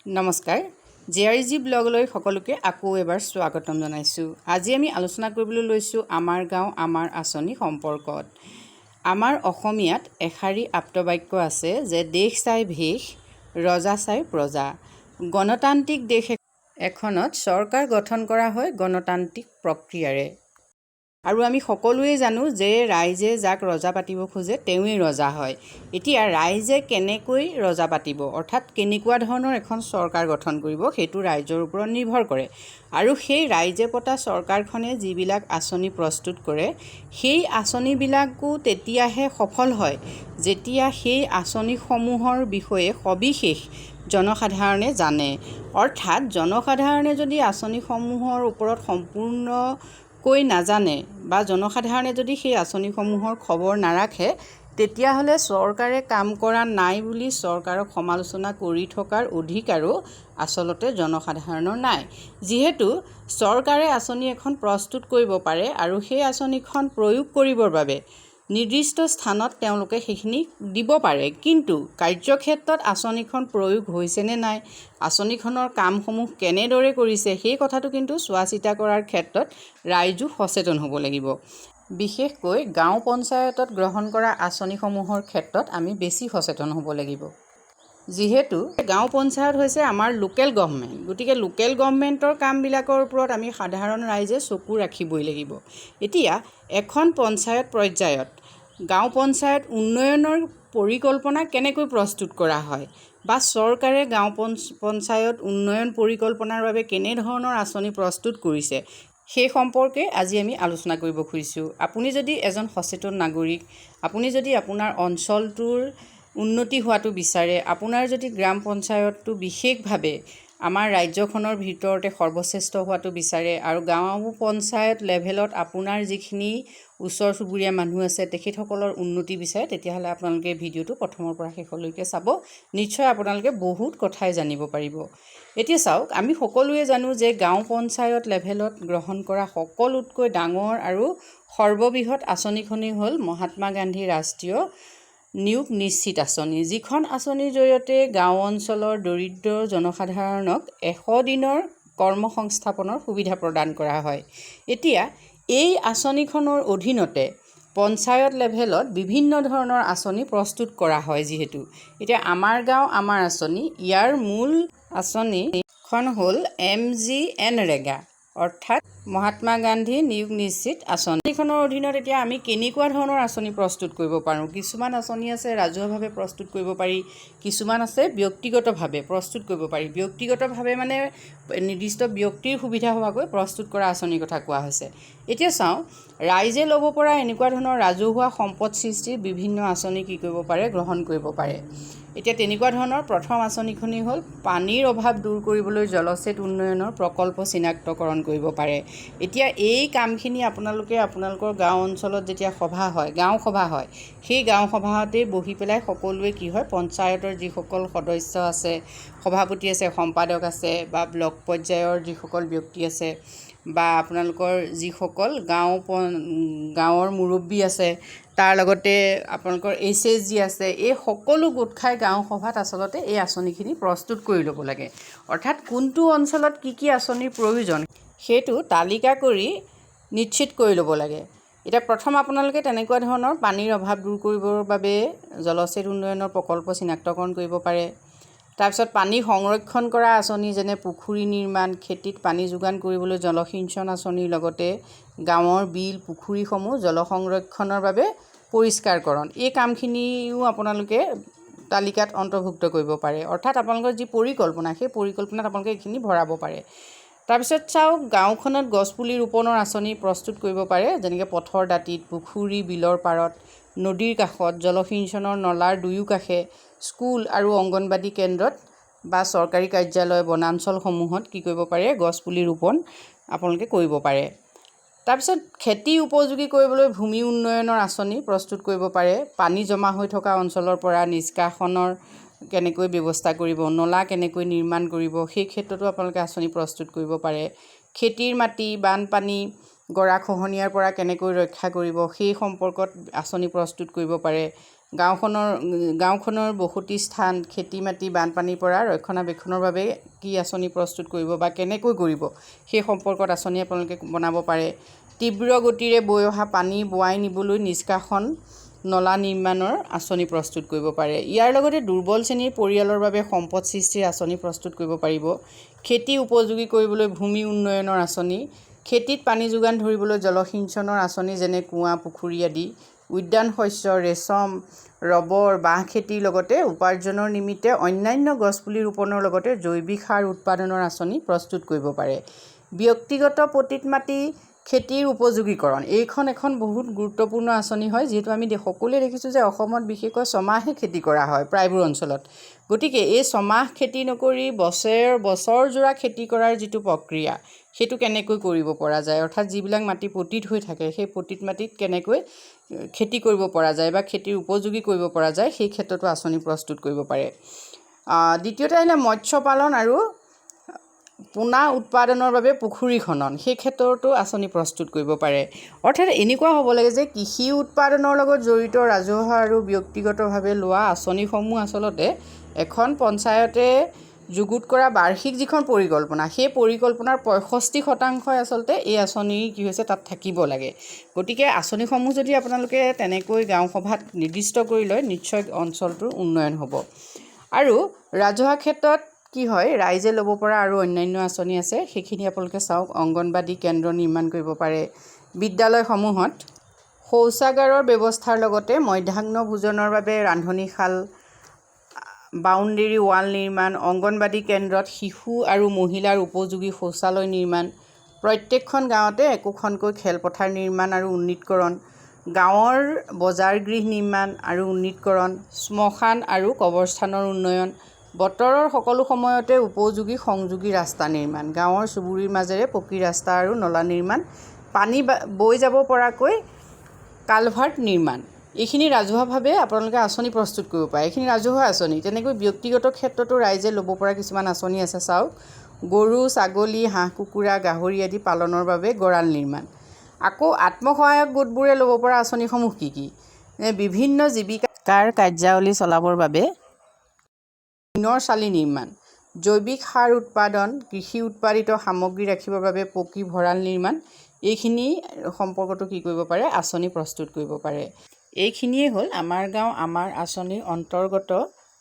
নমস্কাৰ, J R G ব্লগলৈ সকলোকে আকৌ এবাৰ স্বাগতম জনাইছোঁ। আজি আমি আলোচনা কৰিবলৈ লৈছোঁ আমাৰ গাঁও আমাৰ আঁচনি সম্পৰ্কত। আমাৰ অসমীয়াত এষাৰি আপ্তবাক্য আছে যে দেশ চাই ভেষ, ৰজা চাই প্ৰজা। গণতান্ত্ৰিক দেশ এখনত চৰকাৰ গঠন কৰা হয় গণতান্ত্ৰিক প্ৰক্ৰিয়াৰে আৰু আমি সকলোৱে জানো যে ৰাইজে যাক ৰজা পাতিব খোজে তেওঁৱেই ৰজা হয়। এতিয়া ৰাইজে কেনেকৈ ৰজা পাতিব, অৰ্থাৎ কেনেকুৱা ধৰণৰ এখন চৰকাৰ গঠন কৰিব, সেইটো ৰাইজৰ ওপৰত নিৰ্ভৰ কৰে। আৰু সেই ৰাইজে পতা চৰকাৰখনে যিবিলাক আঁচনি প্ৰস্তুত কৰে, সেই আঁচনিবিলাকো তেতিয়াহে সফল হয় যেতিয়া সেই আঁচনিসমূহৰ বিষয়ে সবিশেষ জনসাধাৰণে জানে। অৰ্থাৎ জনসাধাৰণে যদি আঁচনিসমূহৰ ওপৰত সম্পূৰ্ণকৈ নাজানে বা জনসাধাৰণে যদি সেই আঁচনিসমূহৰ খবৰ নাৰাখে, তেতিয়াহ'লে চৰকাৰে কাম কৰা নাই বুলি চৰকাৰক সমালোচনা কৰি থকাৰ অধিকাৰো আচলতে জনসাধাৰণৰ নাই। যিহেতু চৰকাৰে আঁচনি এখন প্ৰস্তুত কৰিব পাৰে আৰু সেই আঁচনিখন প্ৰয়োগ কৰিবৰ বাবে নিৰ্দিষ্ট স্থানত তেওঁলোকে সেইখিনি দিব পাৰে, কিন্তু কাৰ্যক্ষেত্ৰত আঁচনিখন প্ৰয়োগ হৈছেনে নাই, আঁচনিখনৰ কামসমূহ কেনেদৰে কৰিছে, সেই কথাটো কিন্তু চোৱা চিতা কৰাৰ ক্ষেত্ৰত ৰাইজো সচেতন হ'ব লাগিব। বিশেষকৈ গাঁও পঞ্চায়তত গ্ৰহণ কৰা আঁচনিসমূহৰ ক্ষেত্ৰত আমি বেছি সচেতন হ'ব লাগিব। যিহেতু গাঁও পঞ্চায়ত হৈছে আমাৰ লোকেল গভমেণ্ট, গতিকে লোকেল গভমেণ্টৰ কামবিলাকৰ ওপৰত আমি সাধাৰণ ৰাইজে চকু ৰাখিবই লাগিব। এতিয়া এখন পঞ্চায়ত পৰ্যায়ত গাঁও পঞ্চায়ত উন্নয়নৰ পৰিকল্পনা কেনেকৈ প্ৰস্তুত কৰা হয় বা চৰকাৰে গাঁও পঞ্চায়ত উন্নয়ন পৰিকল্পনাৰ বাবে কেনেধৰণৰ আঁচনি প্ৰস্তুত কৰিছে, সেই সম্পৰ্কে আজি আমি আলোচনা কৰিব খুজিছোঁ। আপুনি যদি এজন সচেতন নাগৰিক, আপুনি যদি আপোনাৰ অঞ্চলটোৰ উন্নতি হোৱাটো বিচাৰে, আপোনাৰ যদি গ্ৰাম পঞ্চায়তটো বিশেষভাৱে আমাৰ ৰাজ্যখনৰ ভিতৰতে সৰ্বশ্ৰেষ্ঠ হোৱাটো বিচাৰে আৰু গাঁও পঞ্চায়ত লেভেলত আপোনাৰ যিখিনি ওচৰ চুবুৰীয়া মানুহ আছে তেখেতসকলৰ উন্নতি বিচাৰে, তেতিয়াহ'লে আপোনালোকে ভিডিঅ'টো প্ৰথমৰ পৰা শেষলৈকে চাব। নিশ্চয় আপোনালোকে বহুত কথাই জানিব পাৰিব। এতিয়া চাওক, আমি সকলোৱে জানো যে গাঁও পঞ্চায়ত লেভেলত গ্ৰহণ কৰা সকলোতকৈ ডাঙৰ আৰু সৰ্ববৃহৎ আঁচনিখনেই হ'ল মহাত্মা গান্ধী ৰাষ্ট্ৰীয় নিয়োগ নিশ্চিত আঁচনি, যিখন আঁচনিৰ জৰিয়তে গাঁও অঞ্চলৰ দৰিদ্ৰ জনসাধাৰণক 100 দিনৰ কৰ্মসংস্থাপনৰ সুবিধা প্ৰদান কৰা হয়। এতিয়া এই আঁচনিখনৰ অধীনতে পঞ্চায়ত লেভেলত বিভিন্ন ধৰণৰ আঁচনি প্ৰস্তুত কৰা হয়। যিহেতু এতিয়া আমাৰ গাঁও আমাৰ আঁচনি, ইয়াৰ মূল আঁচনিখন হ'ল এমজিএনৰেগা, অৰ্থাৎ মহাত্মা গান্ধী নিয়োগ নিশ্চিত আঁচনিখনৰ অধীনত এতিয়া আমি কেনেকুৱা ধৰণৰ আঁচনি প্ৰস্তুত কৰিব পাৰোঁ? কিছুমান আঁচনি আছে ৰাজহুৱাভাৱে প্ৰস্তুত কৰিব পাৰি, কিছুমান আছে ব্যক্তিগতভাৱে প্ৰস্তুত কৰিব পাৰি। ব্যক্তিগতভাৱে মানে নিৰ্দিষ্ট ব্যক্তিৰ সুবিধা হোৱাকৈ প্ৰস্তুত কৰা আঁচনিৰ কথা কোৱা হৈছে। এতিয়া চাওঁ, ৰাইজে ল'ব পৰা এনেকুৱা ধৰণৰ ৰাজহুৱা সম্পদ সৃষ্টিৰ বিভিন্ন আঁচনি কি কৰিব পাৰে, গ্ৰহণ কৰিব পাৰে। এতিয়া তেনেকুৱা ধৰণৰ প্ৰথম আঁচনিখনেই হ'ল পানীৰ অভাৱ দূৰ কৰিবলৈ জলসেচ উন্নয়নৰ প্ৰকল্প চিনাক্তকৰণ কৰিব পাৰে। এতিয়া এই কামখিনি আপোনালোকে আপোনালোকৰ গাঁও অঞ্চলত যেতিয়া সভা হয়, গাঁও সভা হয়, সেই গাঁও সভাতেই বহি পেলাই সকলোৱে কি হয়, পঞ্চায়তৰ যিসকল সদস্য আছে, সভাপতি আছে, সম্পাদক আছে বা ব্লক পৰ্যায়ৰ যিসকল ব্যক্তি আছে বা আপোনালোকৰ যিসকল গাঁৱৰ মুৰব্বী আছে, তাৰ লগতে আপোনালোকৰ এইচএছজি আছে, এই সকলো গোট খাই গাঁও সভাত আচলতে এই আঁচনিখিনি প্ৰস্তুত কৰি ল'ব লাগে। অৰ্থাৎ কোনটো অঞ্চলত কি কি আঁচনিৰ প্ৰয়োজন, সেইটো তালিকা কৰি নিশ্চিত কৰি ল'ব লাগে। এতিয়া প্ৰথম আপোনালোকে তেনেকুৱা ধৰণৰ পানীৰ অভাৱ দূৰ কৰিবৰ বাবে জলসেচ উন্নয়নৰ প্ৰকল্প চিনাক্তকৰণ কৰিব পাৰে। তাৰপিছত পানী সংৰক্ষণ কৰা আঁচনি, যেনে পুখুৰী নিৰ্মাণ, খেতিত পানী যোগান কৰিবলৈ জলসিঞ্চন আঁচনিৰ লগতে গাঁৱৰ বিল পুখুৰীসমূহ জল সংৰক্ষণৰ বাবে পৰিষ্কাৰকৰণ, এই কামখিনিও আপোনালোকে তালিকাত অন্তৰ্ভুক্ত কৰিব পাৰে। অৰ্থাৎ আপোনালোকৰ যি পৰিকল্পনা, সেই পৰিকল্পনাত আপোনালোকে এইখিনি ভৰাব পাৰে। তাৰপিছত চাওক, গাঁওখনত গছপুলি ৰোপণৰ আঁচনি প্ৰস্তুত কৰিব পাৰে। যেনেকৈ পথৰ দাঁতিত, পুখুৰী বিলৰ পাৰত, নদীৰ কাষত, জলসিঞ্চনৰ নলাৰ দুয়ো কাষে, স্কুল আৰু অংগনবাদী কেন্দ্ৰত বা চৰকাৰী কাৰ্যালয়, বনাঞ্চলসমূহত কি কৰিব পাৰে, গছপুলি ৰোপণ আপোনালোকে কৰিব পাৰে। তাৰপিছত খেতি উপযোগী কৰিবলৈ ভূমি উন্নয়নৰ আঁচনি প্ৰস্তুত কৰিব পাৰে। পানী জমা হৈ থকা অঞ্চলৰ পৰা নিষ্কাশনৰ কেনেকৈ ব্যৱস্থা কৰিব, নলা কেনেকৈ নিৰ্মাণ কৰিব, সেই ক্ষেত্ৰতো আপোনালোকে আঁচনি প্ৰস্তুত কৰিব পাৰে। খেতিৰ মাটি বানপানী, গৰাখহনীয়াৰ পৰা কেনেকৈ ৰক্ষা কৰিব, সেই সম্পৰ্কত আঁচনি প্ৰস্তুত কৰিব পাৰে। গাঁওখনৰ গাঁওখনৰ বসতি স্থান, খেতি মাটি বানপানীৰ পৰা ৰক্ষণাবেক্ষণৰ বাবে কি আঁচনি প্ৰস্তুত কৰিব বা কেনেকৈ কৰিব, সেই সম্পৰ্কত আঁচনি আপোনালোকে বনাব পাৰে। তীব্ৰ গতিৰে বৈ অহা পানী বোৱাই নিবলৈ নিষ্কাশন নলা নিৰ্মাণৰ আঁচনি প্ৰস্তুত কৰিব পাৰে। ইয়াৰ লগতে দুৰ্বল শ্ৰেণীৰ পৰিয়ালৰ বাবে সম্পদ সৃষ্টিৰ আঁচনি প্ৰস্তুত কৰিব পাৰিব। খেতি উপযোগী কৰিবলৈ ভূমি উন্নয়নৰ আঁচনি, খেতিত পানী যোগান ধৰিবলৈ জলসিঞ্চনৰ আঁচনি, যেনে কুঁৱা, পুখুৰী আদি, উদ্যান শস্য, ৰেচম, ৰবৰ, বাঁহ খেতিৰ লগতে উপাৰ্জনৰ নিমিত্তে অন্যান্য গছপুলি ৰোপণৰ লগতে জৈৱিক সাৰ উৎপাদনৰ আঁচনি প্ৰস্তুত কৰিব পাৰে। ব্যক্তিগত পতিত মাটি খেতিৰ উপযোগীকৰণ, এইখন এখন বহুত গুৰুত্বপূৰ্ণ আঁচনি হয়, যিহেতু আমি সকলোৱে দেখিছোঁ যে অসমত বিশেষকৈ ছমাহে খেতি কৰা হয় প্ৰায়বোৰ অঞ্চলত। গতিকে এই ছমাহ খেতি নকৰি বছৰজোৰা খেতি কৰাৰ যিটো প্ৰক্ৰিয়া, সেইটো কেনেকৈ কৰিব পৰা যায়, অৰ্থাৎ যিবিলাক মাটি পতিত হৈ থাকে, সেই পতিত মাটিত কেনেকৈ খেতি কৰিব পৰা যায় বা খেতিৰ উপযোগী কৰিব পৰা যায়, সেই ক্ষেত্ৰতো আঁচনি প্ৰস্তুত কৰিব পাৰে। দ্বিতীয়তে আহিলে মৎস্য পালন আৰু পোনা উৎপাদনৰ বাবে পুখুৰী খনন, সেই ক্ষেত্ৰতো আঁচনি প্ৰস্তুত কৰিব পাৰে। অৰ্থাৎ এনেকুৱা হ'ব লাগে যে কৃষি উৎপাদনৰ লগত জড়িত ৰাজহুৱা আৰু ব্যক্তিগতভাৱে লোৱা আঁচনিসমূহ আচলতে এখন পঞ্চায়তে যুগুত কৰা বাৰ্ষিক যিখন পৰিকল্পনা, সেই পৰিকল্পনাৰ 65%ই আচলতে এই আঁচনি কি হৈছে তাত থাকিব লাগে। গতিকে আঁচনিসমূহ যদি আপোনালোকে তেনেকৈ গাঁও সভাত নিৰ্দিষ্ট কৰি লয়, নিশ্চয় অঞ্চলটোৰ উন্নয়ন হ'ব। আৰু ৰাজহুৱা ক্ষেত্ৰত কি হয়, ৰাইজে ল'ব পৰা আৰু অন্যান্য আঁচনি আছে, সেইখিনি আপোনালোকে চাওক। অংগনবাদী কেন্দ্ৰ নিৰ্মাণ কৰিব পাৰে, বিদ্যালয়সমূহত শৌচাগাৰৰ ব্যৱস্থাৰ লগতে মধ্যাহ্ন ভোজনৰ বাবে ৰান্ধনীশাল, বাউণ্ডেৰী ৱাল নিৰ্মাণ, অংগনবাদী কেন্দ্ৰত শিশু আৰু মহিলাৰ উপযোগী শৌচালয় নিৰ্মাণ, প্ৰত্যেকখন গাঁৱতে একোখনকৈ খেলপথাৰ নিৰ্মাণ আৰু উন্নীতকৰণ, গাঁৱৰ বজাৰ গৃহ নিৰ্মাণ আৰু উন্নীতকৰণ, শ্মশান আৰু কবৰস্থানৰ উন্নয়ন, বতৰৰ সকলো সময়তে উপযোগী সংযোগী ৰাস্তা নিৰ্মাণ, গাঁৱৰ চুবুৰীৰ মাজেৰে পকী ৰাস্তা আৰু নলা নিৰ্মাণ, পানী বৈ যাব পৰাকৈ কালভাৰ্ট নিৰ্মাণ, এইখিনি ৰাজহুৱাভাৱে আপোনালোকে আঁচনি প্ৰস্তুত কৰিব পাৰে। এইখিনি ৰাজহুৱা আঁচনি। তেনেকৈ ব্যক্তিগত ক্ষেত্ৰতো ৰাইজে ল'ব পৰা কিছুমান আঁচনি আছে, চাওক। গৰু, ছাগলী, হাঁহ, কুকুৰা, গাহৰি আদি পালনৰ বাবে গঁৰাল নিৰ্মাণ। আকৌ আত্মসহায়ক গোটবোৰে ল'ব পৰা আঁচনিসমূহ কি কি? বিভিন্ন জীৱিকাৰ কাৰ্যাৱলী চলাবৰ বাবে টিনৰ চালি নিৰ্মাণ, জৈৱিক সাৰ উৎপাদন, কৃষি উৎপাদিত সামগ্ৰী ৰাখিবৰ বাবে পকী ভঁৰাল নিৰ্মাণ, এইখিনি সম্পৰ্কতো কি কৰিব পাৰে? আঁচনি প্ৰস্তুত কৰিব পাৰে। এইখিনিয়ে হ'ল আমাৰ গাঁও আমাৰ আঁচনিৰ অন্তৰ্গত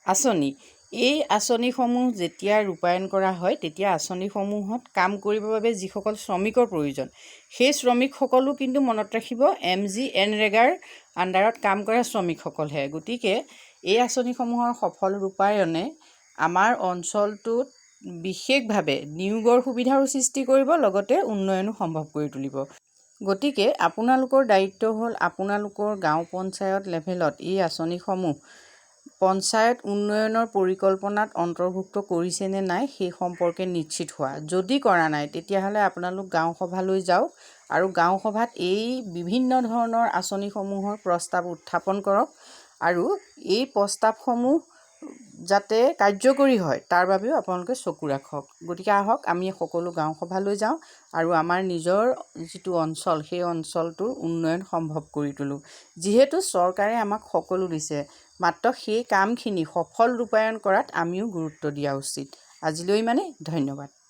আঁচনি। এই আঁচনিসমূহ যেতিয়া ৰূপায়ণ কৰা হয়, তেতিয়া আঁচনিসমূহত কাম কৰিবৰ বাবে যিসকল শ্ৰমিকৰ প্ৰয়োজন, সেই শ্ৰমিকসকলো কিন্তু মনত ৰাখিব, এম জি এনৰেগাৰ আণ্ডাৰত কাম কৰা শ্ৰমিকসকলহে। গতিকে এই আঁচনিসমূহৰ সফল ৰূপায়ণে আমাৰ অঞ্চলটোত বিশেষভাৱে নিয়োগৰ সুবিধাৰো সৃষ্টি কৰিব, লগতে উন্নয়নো সম্ভৱ কৰি তুলিব। গতিকে আপোনালোকৰ দায়িত্ব হ'ল আপোনালোকৰ গাঁও পঞ্চায়ত লেভেলত এই আঁচনিসমূহ পঞ্চায়ত উন্নয়নৰ পৰিকল্পনাত অন্তৰ্ভুক্ত কৰিছে নে নাই, সেই সম্পৰ্কে নিশ্চিত হোৱা। যদি কৰা নাই, তেতিয়াহ'লে আপোনালোক গাঁও সভালৈ যাওক আৰু গাঁও সভাত এই বিভিন্ন ধৰণৰ আঁচনিসমূহৰ প্ৰস্তাৱ উত্থাপন কৰক আৰু এই প্ৰস্তাৱসমূহ যাতে কাৰ্যকৰী হয়, তাৰ বাবেও আপোনালোকে চকু ৰাখক। গতিকে আহক, আমি সকলো গাঁও সভালৈ যাওঁ আৰু আমাৰ নিজৰ যিটো অঞ্চল, সেই অঞ্চলটোৰ উন্নয়ন সম্ভৱ কৰি তোলোঁ। যিহেতু চৰকাৰে আমাক সকলো দিছে, মাত্ৰ সেই কামখিনি সফল ৰূপায়ণ কৰাত আমিও গুৰুত্ব দিয়া উচিত। আজিলৈ ইমানেই, ধন্যবাদ।